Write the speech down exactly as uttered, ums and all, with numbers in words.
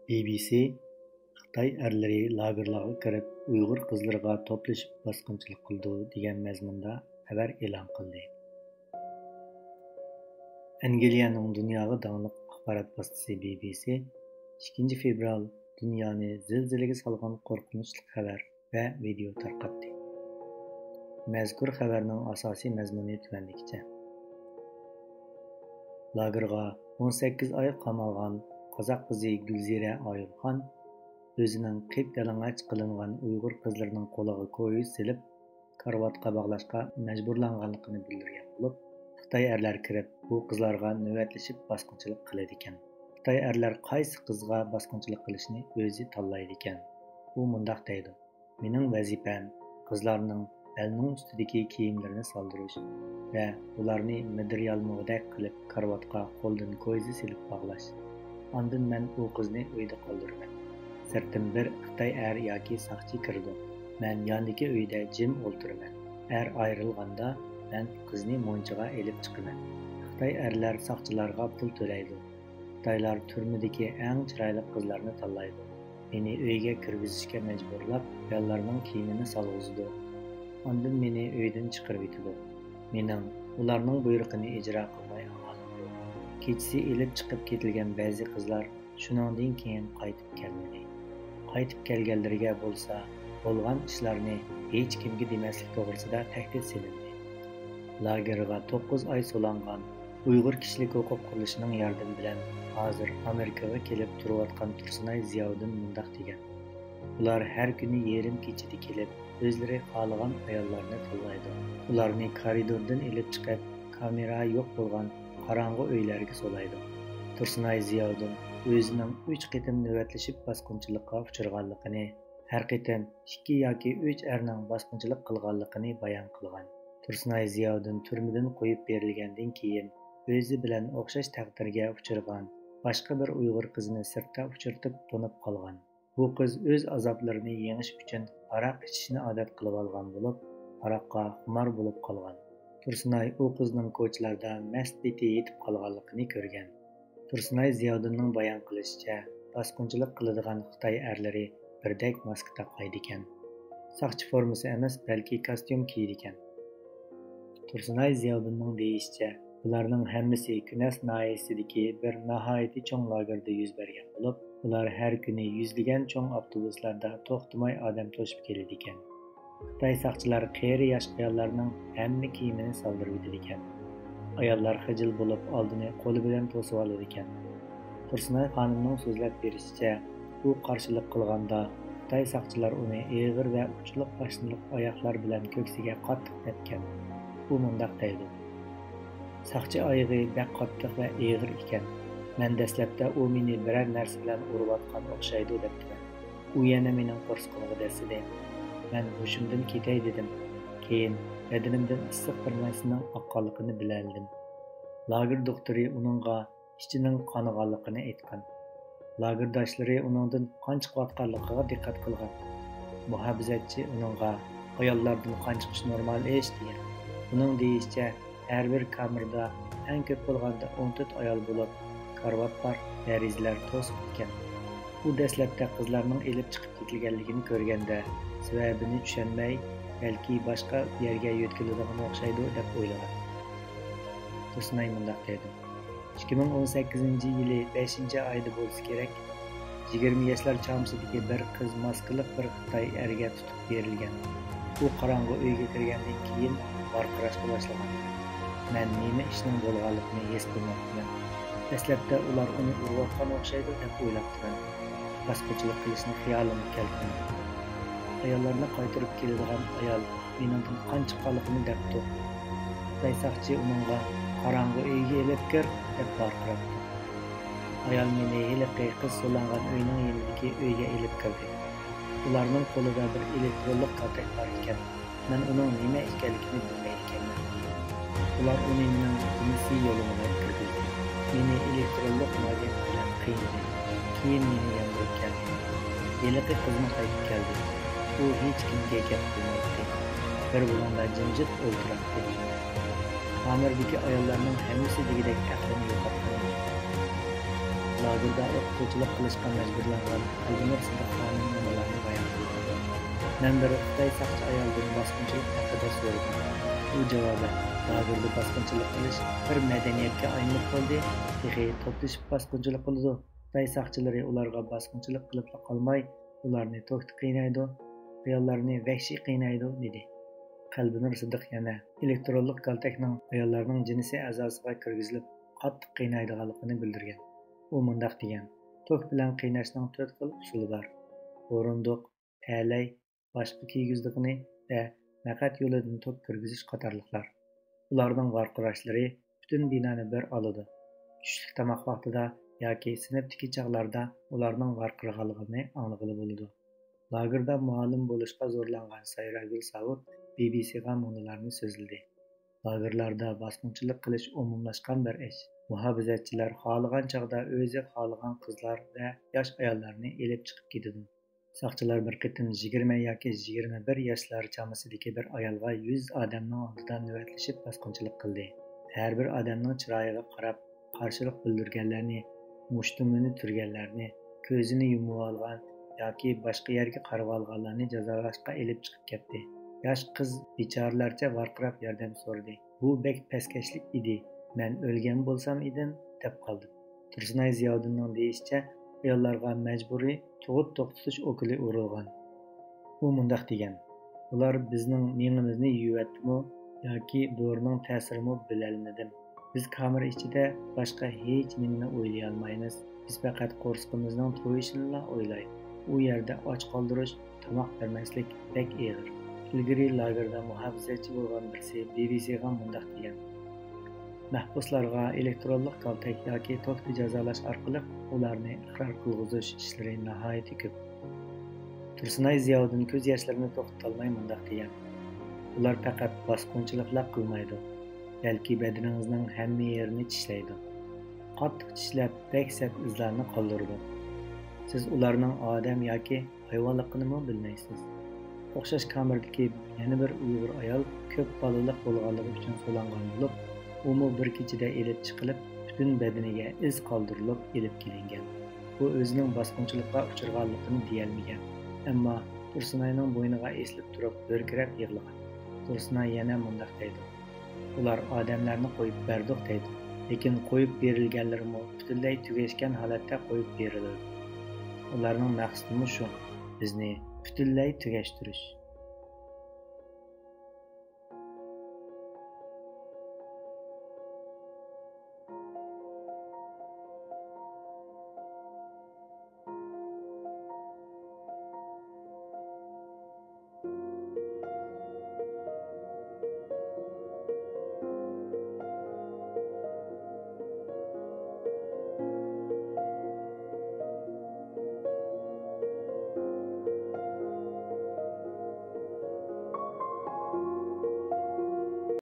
بى بى سى خىتاي ئەرلىرى لاگېرلارغا كىرىپ، ئۇيغۇر قىزلىرىغا توپلىشىپ باسقۇنچىلىق قىلىدۇ دېگەن مەزمۇندا خەۋەر ئېلان قىلدى. ئەنگلىيەنىڭ دۇنياغا داڭلىق ئاخبارات ۋاسىتىسى بى بى سى ئىككىنچى فېۋرال دۇنيانى زىلزىلىگە سالغان قورقۇنچلۇق خەۋەر ۋە ۋىدېئو تارقاتتى. مەزكۇر خەۋەرنىڭ ئاساسىي مەزمۇنى تۆۋەندىكىچە. لاگېرغا ئون سەككىز ئاي قامالغان قازاق قىزى گۈلزىرە ئايۇلخان ئۆزىنىڭ قىپيالىڭاچ قىلىنغان ئۇيغۇر قىزلىرىنىڭ قولىغا كويزا سېلىپ، كارىۋاتقا باغلاشقا مەجبۇرلانغانلىقىنى بىلدۈرگەن بولۇپ، خىتاي ئەرلەر كىرىپ، بۇ قىزلارغا نۆۋەتلىشىپ باسقۇنچىلىق قىلىدىكەن. خىتاي ئەرلەر قايسى قىزغا باسقۇنچىلىق قىلىشنى ئۆزى تاللايدىكەن. ئۇ مۇنداق دەيدۇ: «مېنىڭ ۋەزىپەم قىزلارنىڭ بەلنىڭ ئۈستىدىكى كىيىملىرىنى سالدۇرۇش ۋە ئۇلارنى مىدىر يالمىغۇدەك قىلىپ كارىۋاتقا قولدىن كويزا سېلىپ باغلاش. ئاندىن مەن ئۇ قىزنى ئۆيدە قالدۇرىمەن. سىرتتىن بىر خىتاي ئەر ياكى ساقچى كىرىدۇ. مەن ياندىكى ئۆيدە جىم ئولتۇرىمەن. ئەر ئايرىلغاندا مەن قىزنى مۇنچىغا ئېلىپ چىقىمەن.» خىتاي ئەرلەر ساقچىلارغا پۇل تۆلەيدۇ. خىتايلار تۈرمىدىكى ئەڭ چىرايلىق قىزلارنى تاللايدۇ. مېنى ئۆيگە كىرگۈزۈشكە مەجبۇرلاپ، ئاياللارنىڭ كىيىمىنى سالغۇزىدۇ. ئاندىن مېنى ئۆيدىن چىقىرىۋېتىدۇ. مېنىڭ ئۇلارنىڭ بۇيرۇقىنى ئىجرا قىلماي ئامالىم يوق. كېچىسى ئېلىپ چىقىپ كېتىلگەن بەزى قىزلار شۇنىڭدىن كېيىن قايتىپ كەلمىدى. قايتىپ كەلگەنلىرىگە بولسا بولغان ئىشلارنى ھېچكىمگە دېمەسلىك توغرىسىدا تەھدىت سېلىندى. لاگېرغا توققۇز ئاي سولانغان ئۇيغۇر كىشىلىك ھوقۇق قۇرۇلۇشىنىڭ ياردىمى بىلەن ھازىر ئامېرىكىغا كېلىپ تۇرۇۋاتقان تۇرسۇنئاي زىياۋۇدۇن مۇنداق دېگەن: «ئۇلار ھەر كۈنى يېرىم كېچىدە كېلىپ، ئۆزلىرى خالىغان ئاياللارنى تاللايدۇ. ئۇلارنى كارىدوردىن ئېلىپ چىقىپ، كامېرا يوق بولغان قاراڭغۇ ئۆيلەرگە سولايدۇ.» تۇرسۇنئاي زىياۋۇدۇن ئۆزىنىڭ ئۈچ قېتىم نۆۋەتلىشىپ باسقۇنچىلىققا ئۇچرىغانلىقىنى، ھەر قېتىم ئىككى ياكى ئۈچ ئەرنىڭ باسقۇنچىلىق قىلغانلىقىنى بايان قىلغان. تۇرسۇنئاي زىياۋۇدۇن تۈرمىدىن قويۇپ بېرىلگەندىن كېيىن، ئۆزى بىلەن ئوخشاش تەقدىرگە ئۇچرىغان باشقا بىر ئۇيغۇر قىزىنى سىرتتا ئۇچرىتىپ تونۇپ قالغان. بۇ قىز ئۆز ئازابلىرىنى يېڭىش ئۈچۈن ھاراق ئىچىشنى ئادەت قىلىۋالغان بولۇپ، ھاراققا خۇمار بولۇپ قالغان. تۇرسۇنئاي ئۇ قىزنىڭ كوچىلاردا مەست پېتى يېتىپ قالغانلىقىنى كۆرگەن. تۇرسۇنئاي زىياۋۇدۇننىڭ بايان قىلىشىچە، باسقۇنچىلىق قىلىدىغان خىتاي ئەرلىرى بىردەك ماسكا تاقايدىكەن. ساقچى فورمىسى ئەمەس، بەلكى كاستيۇم كىيىدىكەن. تۇرسۇنئاي زىياۋۇدۇننىڭ دېيىشىچە، بۇلارنىڭ ھەممىسى كۈنەس ناھىيەسىدىكى بىر ناھايىتى چوڭ لاگېردا يۈز بەرگەن بولۇپ، ئۇلار ھەر كۈنى يۈزلىگەن چوڭ ئاپتوبۇسلاردا توختىماي ئادەم توشۇپ كېلىدىكەن. خىتاي ساقچىلار قېرى ياش ئاياللارنىڭ ھەممە كىيىمىنى سالدۇرۇۋېتىدىكەن. ئاياللار خىجىل بولۇپ، ئالدىنى قولى بىلەن توسۇۋالىدىكەن. تۇرسۇنئاي خانىمنىڭ سۆزلەپ بېرىشىچە، ئۇ قارشىلىق قىلغاندا، خىتاي ساقچىلار ئۇنى ئېغىر ۋە ئۇچلۇق پاشنىلىق ئاياغلار بىلەن كۆكسىگە قاتتىق تەپكەن. ئۇ مۇنداق دەيدۇ: «ساقچى ئايىغى بەك قاتتىق ۋە ئېغىر ئىكەن. مەن دەسلەپتە ئۇ مېنى بىرەر نەرسە بىلەن ئۇرۇۋاتقان ئوخشايدۇ دەپتىمەن. ئۇ يەنە مېنىڭ قورسىقىمغا دەسسىدى. مەن ھوشۇمدىن كېتەي دېدىم. كېيىن بەدىنىمدىن ئىسسىق بىر نەرسىنىڭ ئاققانلىقىنى بىلەلىدىم.» لاگېر دوختۇرى ئۇنىڭغا ئىچىنىڭ قانىغانلىقىنى ئېيتقان. لاگېرداشلىرى ئۇنىڭدىن قان چىقىۋاتقانلىقىغا دىققەت قىلغان. مۇھاپىزەتچى ئۇنىڭغا «ئاياللاردىن قان چىقىش نورمال ئىش» دېگەن. ئۇنىڭ دېيىشىچە، ھەر بىر كامېردا ئەڭ كۆپ بولغاندا ئون تۆت ئايال بولۇپ، كارىۋات بار، دېرىزىلەر توسۇق ئىكەن. ئۇ دەسلەپتە قىزلارنىڭ ئېلىپ چىقىپ كېتىلگەنلىكىنى كۆرگەندە، سەۋەبىنى چۈشەنمەي، بەلكى باشقا يەرگە يۆتكىلىدىغان ئوخشايدۇ دەپ ئويلىغان. تۇرسۇنئاي مۇنداق دەيدۇ: «ئىككى مىڭ ئون سەككىزىنچى يىلى بەشىنچى ئايدا بولسا كېرەك، يىگىرمە ياشلار چامىسىدىكى بىر قىز ماسكىلىق بىر خىتاي ئەرگە تۇتۇپ بېرىلگەن. ئۇ قاراڭغۇ ئۆيگە كىرگەندىن كېيىن ۋارقىراشقا باشلىغان. مەن نېمە ئىشنىڭ بولغانلىقىنى ھېس قىلماپتىمەن. دەسلەپتە ئۇلار ئۇنى ئۇرۇۋاتقان ئوخشايدۇ دەپ ئويلاپتىمەن. باسقۇنچىلىق قىلىشنى خىيالىمغا كەلتۈرمىدىم.» ئاياللارنى قايتۇرۇپ كېلىدىغان ئايال مېنىڭدىن قان چىققانلىقىنى دەپتۇ. خىتاي ساقچى ئۇنىڭغا «قاراڭغۇ ئۆيگە ئېلىپ كىر» دەپ ۋارقىراپتۇ. ئايال مېنى ھېلىقى قىز سولانغان ئۆينىڭ يېنىدىكى ئۆيگە ئېلىپ كىردى. ئۇلارنىڭ قولىدا بىر ئېلېكترونلۇق كاتەك بار ئىكەن. مەن ئۇنىڭ نېمە ئىكەنلىكىنى بىلمەيدىكەنمەن. ئۇلار ئۇنى مېنىڭ جىنسىي يولۇمغا كىرگۈزدى. مېنى ئېلېكترونلۇق ماگنىت بىلەن قىينىدى. كېيىن مېنى ياندۇرۇپ كەلدى. ھېلىقى قىزمۇ قايتىپ كەلدى. ئۇ ھېچكىمگە گەپ قىلمايتتى. بىر بۇلۇڭدا جىمجىت ئولتۇراتتى. كامېردىكى ئاياللارنىڭ ھەممىسى دېگۈدەك ئەقلىنى يوقاتقان ئىدى. لاگېردا ئوقۇتقۇچىلىق قىلىشقا مەجبۇرلانغان ئەلبىنۇر سىدىق خانىم مۇنۇلارنى بايان قىلغان: مەن بىر خىتاي ساقچى ئايالدىن باسقۇنچىلىق ھەققىدە سورىدىم. ئۇ جاۋابەن، لاگېردا باسقۇنچىلىق قىلىش بىر مەدەنىيەتكە ئايلىنىپ قالدى، تېخى توپلىشىپ باسقۇنچىلىق قىلىدۇ. خىتاي ساقچىلىرى ئۇلارغا باسقۇنچىلىق قىلىپلا قالماي، ئۇلارنى توكتا قىينايدۇ، ئاياللارنى ۋەھشىي قىينايدۇ، دېدى. قەلبىنۇر سىدىق يەنە ئېلېكترونلۇق كالتەكنىڭ ئاياللارنىڭ جىنسىي ئەزاسىغا كىرگۈزۈلۈپ، قاتتىق قىينايدىغانلىقىنى بىلدۈرگەن. ئۇ مۇنداق دېگەن: توك بىلەن قىيناشنىڭ تۆت خىل ئۇسۇلى بار: بۇرۇندۇق، تەلەي، باشقا كىيگۈزىدىغىنى ۋە مەقئەت يولىدىن توك كىرگۈزۈش قاتارلىقلار. ئۇلارنىڭ ۋارقىراشلىرى پۈتۈن بىنانى بىر ئالىدۇ. چۈشلۈك تاماق ۋاقتىدا ياكى سىنىپتىكى چاغلاردا ئۇلارنىڭ ۋارقىرىغانلىقىنى ئاڭلىغىلى بولىدۇ. لاگېردا مۇئەللىم بولۇشقا زورلانغان سايراگۈل ساۋۇت بى بى سىغا مۇنۇلارنى سۆزلىدى: لاگېرلاردا باسقۇنچىلىق قىلىش ئومۇملاشقان بىر ئىش. مۇھاپىزەتچىلەر خالىغان چاغدا ئۆزى خالىغان قىزلار ۋە ياش ئاياللارنى ئېلىپ چىقىپ كېتىدۇ. ساقچىلار بىر قېتىم يىگىرمە ياكى يىگىرمە بىر ياشلار چامىسىدىكى بىر ئايالغا يۈز ئادەمنىڭ ئالدىدا نۆۋەتلىشىپ باسقۇنچىلىق قىلدى. ھەر بىر ئادەمنىڭ چىرايىغا قاراپ، قارشىلىق بىلدۈرگەنلەرنى، مۇشتۇمىنى تۈرگەنلەرنى، كۆزىنى يۇمۇۋالغان ياكى باشقا يەرگە قارىۋالغانلارنى جازالاشقا ئېلىپ چىقىپ كەتتى. ياش قىز بىچارىلەرچە ۋارقىراپ ياردەم سورىدى. بۇ بەك پەسكەشلىك ئىدى، مەن ئۆلگەن بولسام ئىدىم، دەپ قالدىم. تۇرسۇنئاي زىياۋۇدۇننىڭ دېيىشىچە، ئاياللارغا مەجبۇرىي تۇغۇت توختىتىش ئوكۇلى ئۇرۇلغان. ئۇ مۇنداق دېگەن: ئۇلار بىزنىڭ مېڭىمىزنى يۇيۇۋەتتىمۇ ياكى دورىنىڭ تەسىرىمۇ بىلەلمىدىم. بىز كامېرا ئىچىدە باشقا ھېچ نېمىنى ئويلىيالمايمىز. بىز پەقەت قورسىقىمىزنىڭ تويۇشىنىلا ئويلايمىز. ئۇ يەردە ئاچ قالدۇرۇش، تاماق بەرمەسلىك بەك ئېغىر. ئىلگىرى لاگېردا مۇھاپىزەتچى بولغان بىرسى بى بى سىغا مۇنداق دېگەن: مەھبۇسلارغا ئېلېكترونلۇق كالتەك ياكى توكتا جازالاش ئارقىلىق ئۇلارنى ئىقرار قىلغۇزۇش ئىشلىرى ناھايىتى كۆپ. تۇرسۇنئاي زىياۋۇدۇن كۆز ياشلىرىنى توختىتالماي مۇنداق دېگەن: ئۇلار پەقەت باسقۇنچىلىقلا قىلمايدۇ، بەلكى بەدىنىڭىزنىڭ ھەممە يېرىنى چىشلەيدۇ. قاتتىق چىشلەپ، بەك سەت ئىزلارنى قالدۇرىدۇ. سىز ئۇلارنىڭ ئادەم ياكى ھايۋانلىقىنىمۇ بىلمەيسىز. ئوخشاش كامېردىكى يەنە بىر ئۇيغۇر ئايال كۆپ بالىلىق بولغانلىقى ئۈچۈن سولانغان بولۇپ، ئۇمۇ بىر كېچىدە ئېلىپ چىقىلىپ، پۈتۈن بەدىنىگە ئىز قالدۇرۇلۇپ ئېلىپ كېلىنگەن. ئۇ ئۆزىنىڭ باسقۇنچىلىققا ئۇچرىغانلىقىنى دېيەلمىگەن، ئەمما تۇرسۇنئاينىڭ بوينىغا ئېسىلىپ تۇرۇپ ھۆركىرەپ يىغلىغان. تۇرسۇنئاي يەنە مۇنداق دەيدۇ: ئۇلار ئادەملەرنى قويۇپ بەردۇق دەيدۇ، لېكىن قويۇپ بېرىلگەنلىرىمۇ پۈتۈنلەي تۈگەشكەن ھالەتتە قويۇپ بېرىلىدۇ. ئۇلارنىڭ مەقسىتىمۇ شۇ، بىزنى پۈتۈنلەي تۈگەشتۈرۈش.